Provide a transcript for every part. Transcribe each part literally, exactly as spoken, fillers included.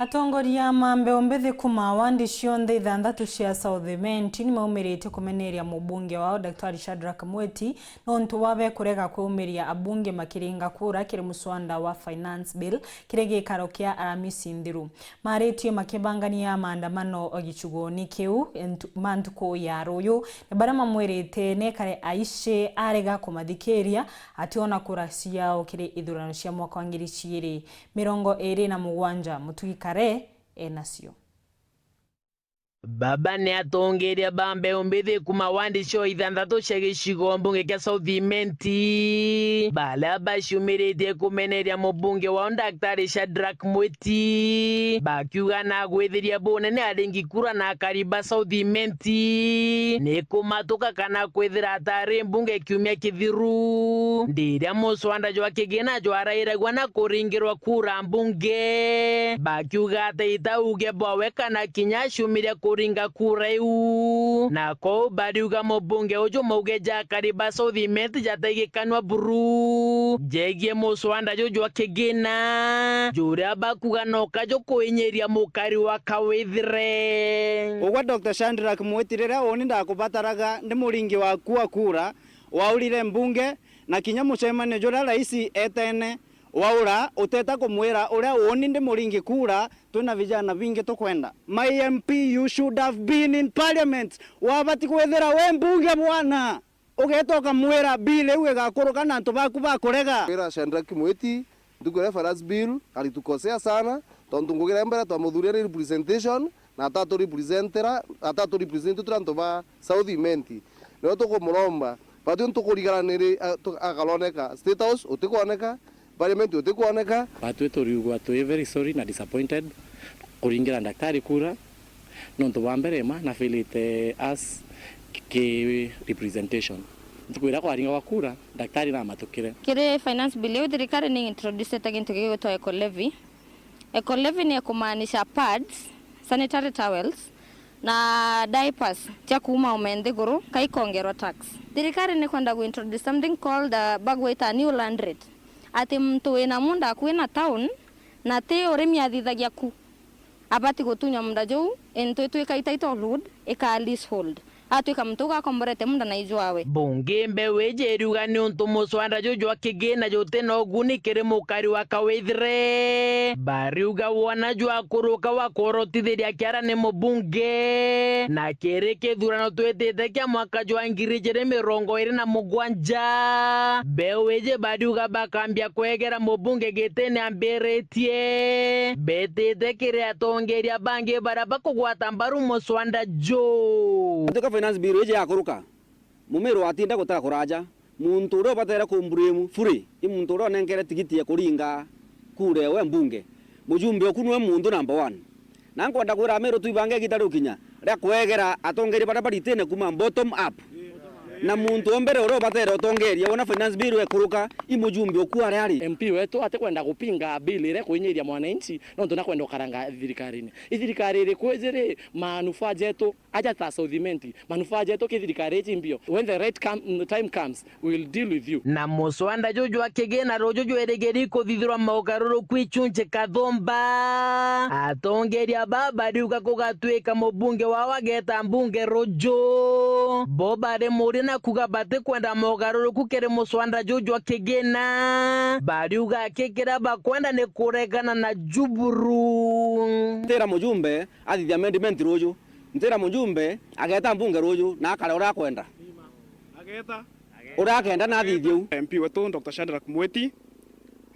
Atongoria ma mbeu mbithi kuma wandi cionthe ithanthatu cia South Imenti nimaumirite kumeneria mubunge wao Daktari Shadrack Mweti nontu wa be kurega kwaumiria abunge makiringa kura kiri muswanda wa Finance Bill kiri gikaro kia Aramisi nthiru. Maaritie makibangania maandamano gicugoni kiu ntu-, ma ntuku ya ruyu, ni baria mamwirite nekare aici arega kumathikiria, ationa kura ciao kiri ithurano cia mwaka wa ngiri ciiri mirongo iiri na mugwanja. Mutugi Kare enacio. Baba ni atongeria ba mbeu mbithi kuma wandi cio ithanthatu cia gicigo mbunge kia South Imenti, baria baciumiritie kumeneria mubunge wao Daktari Shadrack Mwiti, bakiuga na gwithiria bunene aringi kura na akari ba South Imenti ni kumatuka kana kwithira atari mbunge kiumia kithiru, ndiria muswanda jwa kigina jwarairagua na kuringirwa kura mbunge, bakiuga ati itauge bwawe kana kinya aciumiria kuringa kura iu. Na kou bariuga mubunge uju mauge ja akari ba South Imenti jataigikanua buru jegie muswanda juju jwa kigina, juria bakuga no kajo kuinyiria mukari wa kawithire. Ugwe Doctor Shadrack Mweti, riria uni ndakubataraga ndi muringi waku wa kura, waurire mbunge, na kinya mucemanio juria raisi etene, waura uteta kumwira uria uni ndi muringi kura, twina vijana bingi tukwenda. My M P, you should have been in parliament. Wabati kwithira we mbunge bwana. Ugeeta ukamwira bill iu igakuruka na antu baku bakurega. Kwira Shadrack Mwiti, ntuku iria finance bill, alitukosea sana, tontu ngugi iria mbere twamuthurire ni representation, na ataturepresentera, ataturepresent turi antu ba South Imenti. Nio tukumuromba, batwi ntukurigana ni ri, a, tu, akaroneka State House, utikwoneka, Parliament utikwoneka. Batwi turiugwa twi very sorry na disappointed kuringira daktari kura, nontu bwa mbere ma na failite us ki representation. Ntuku iria kwaringagwa kura, daktari namatukire. Kiri finance bill iu, thirikari ni introducete gintu gigwitwa eco levy. Eco levy ni ekumaanisha pads, sanitary towels, na diapers cia kuuma ume nthiguru, ka ikongerwa tax. Thirikari ni kwenda gu introduce something called, uh, bagwita new land rate. Ati muntu wina munda akui na town, na ti urimi athithagia ku, abati gutunya munda juu, into itwika title hood, ikaa leasehold. Atwika muntu ugakomborete munda na ijwawe. Bungi mbeu iji iriuga niuntu muswanda juju jwa kigina juti na uguni kiri mukari wa kawithire. Bariuga wona jwakuruka wa kworotithiria kiara ni mubunge, na kiri kithurano twitite kia mwaka jwa ngiri ijiri mirongo iri na mugwanja, mbeu iji bariuga bakambia kwegera mubunge gitine ambiritie. Betite kiri atongeria bangi baria bakugwata mbaru muswanda juu. Atuka finance bill iji yakuruka, Mumiru atinda gutara kuraja. Muntu uria ubatere kumburemu fully i muntu uria unenkere tigiti ya kuringa kura ewe mbunge. Mujumbe oku niwe muntu number one. Na nkwenda kwira Amiru twibange igiita rigukinya ria kwegera atongeria baria baritine kuma bottom up. Na muntu o mbere uria ubatere utongeria wona finance bill ekuruka i mujumbe oku aria ari. M P wetu atikwenda gupinga bill iria kuinyiria mwananchi, nontu nakwenda ukaranga thirikarine. I thirikari iriku iji ri manufaa jetu? Aja ta South Imenti, manufaa jetu ki thirikari iji mbio. When the right come, time comes, we will deal with you. Na muswanda juju jwa kigina ruju jwerigiri kuthithirwa maugaruruku ichunchi kathumba. Atongeria baba bariuga kugatwika mubunge wao ageta mbunge ruju, bo bari muri na kuga batikwenda maugaruruku kiri muswanda juju jwa kigina. Bariuga ki kiria bakwenda ni kuregana na juburu. Tira mujumbe athithia amendment ruju. Ntira mujumbe ageta mbunge ruju na akare uria akwenda. Ageta. Uria akenda na athithie u. M P wetu Doctor Shadrack Mweti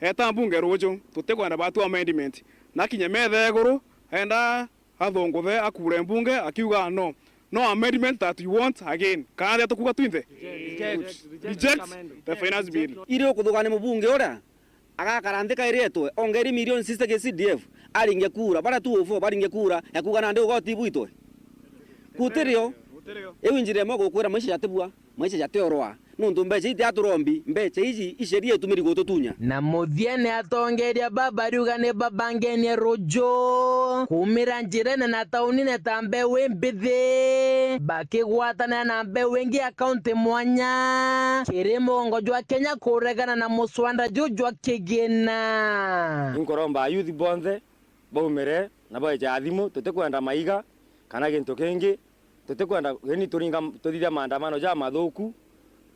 eta mbunge ruju, tutikwenda batu amendment. Na kinya metha iguru, enda athunguthe akure mbunge akiuga no. No amendment that we want again. Kana tukuga twinthe? Reject. Reject the finance bill. Iri ukuthugania mubunge uria agakara nthi kairitwe, ongeri milioni sixty ki C D F, aringe kura, baria two oh four baringe kura ya kuuga nandi ugoti bwitwe. Gutirio. Iu injira imwe gukwira maisha jatibua, maisha jatiorwa. Nuntu mbeca iti aturombi, mbeca iji iceria itumiri gututunya. Na muthia ni atongeria baba bariuga ni babangenie ruju kumira njirene na taunine ta mbeu imbithi, bakigwatanira na mbeu ingi ya kaunti mwanya kiri mugongo jwa Kenya kuregana na muswanda juju jwa kigina. Inkuromba ayuthi bonthe baumire na baeja athimu, tutikwenda maiga kana gintu kingi, tutikwenda, yani, turinga, tuthithia maandamano ja mathuku,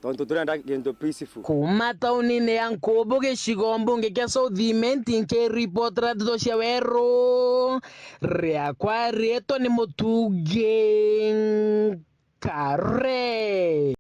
tontu turenda gintu peaceful. Kuuma taunine ya Nkubu, gicigo mbunge kia South Imenti, nkiripotera ndeto cia weru, riakwa riitwa ni Mutugi Nkare.